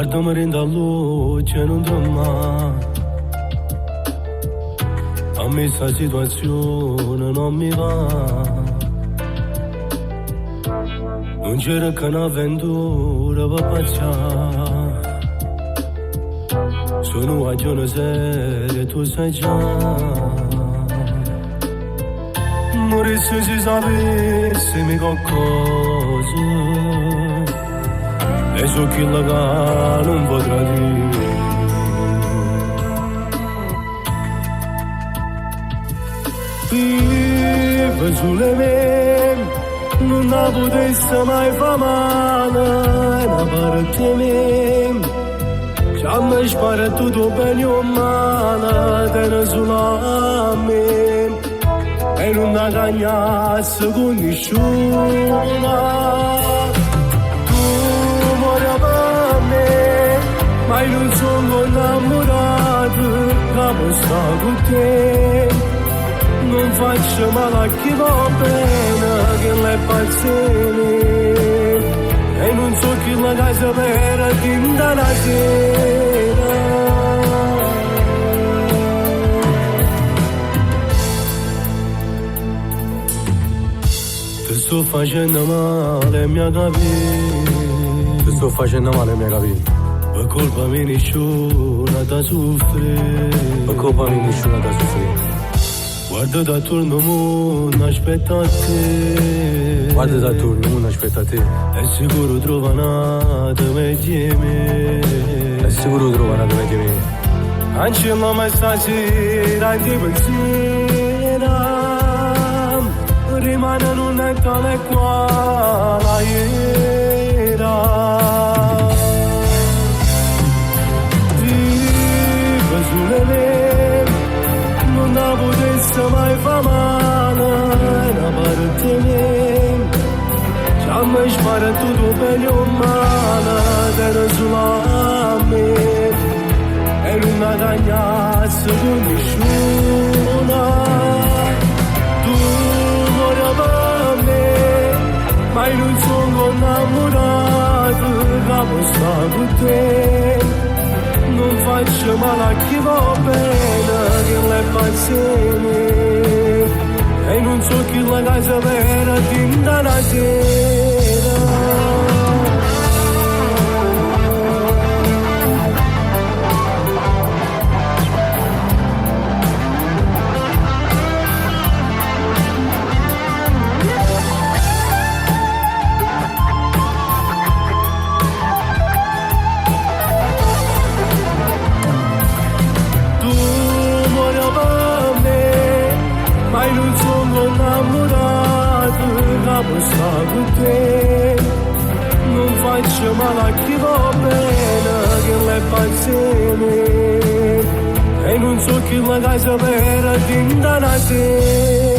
Guardami dint' all'uocchie e nun tremmà. A me sta situazione non mi va. Nun cerco n'avventura pe pazzià. So' nu guaglione serio e tu sai già. Muresse si sapesse qualcosa. E so' chillo ca nun vo' tradì. Vive solo 'e me, nun 'a putesse mai fa male, è na parte 'e me. C'amma spartuto 'o bene e 'o male, tene sulo a me. E nun 'a cagnasse cu nisciuna. Tu muore pe me, ma io nun songo 'nnammurato ca po' sta cu te. Nun faccio male a chi vo' bene, chella è pazzia 'e me. E nun so' chillo ca se perde dint' 'a na sera. Te sto facenno male e m'hê capì. Te sto facenno male e m'hê capì. Pe colpa mia nisciuno adda suffrì. Pe colpa mia nisciuno adda suffrì. Guarda attuorno 'o munno aspetta a te. Guarda attuorno 'o munno aspetta a te. E sicuro trova n'ato meglio 'e me. E sicuro trova n'ato meglio 'e me. Canciellame stasera 'int' 'e pensiere. Rimane nun è tale e quale ajere. Vive solo 'e me, nun 'a putesse mai fa male, è na parte 'e me. C'amma spartuto 'o bene e 'o male, tene sulo a me. E nun 'a cagnasse cu nisciuna. Tu muore pe me, ma io nun songo 'nnammurato ca po' sta cu te. Nun faccio male a chi vo' bene, chella è pazzia 'e me. E nun so' chillo ca se perde dint' 'a na sera. Tu muore pe me, ma io nun songo 'nnammurato ca po' sta cu te. Nun faccio male a chi vo' bene, chella è pazzia 'e me. E nun so' chillo ca se perde dint' 'a na sera.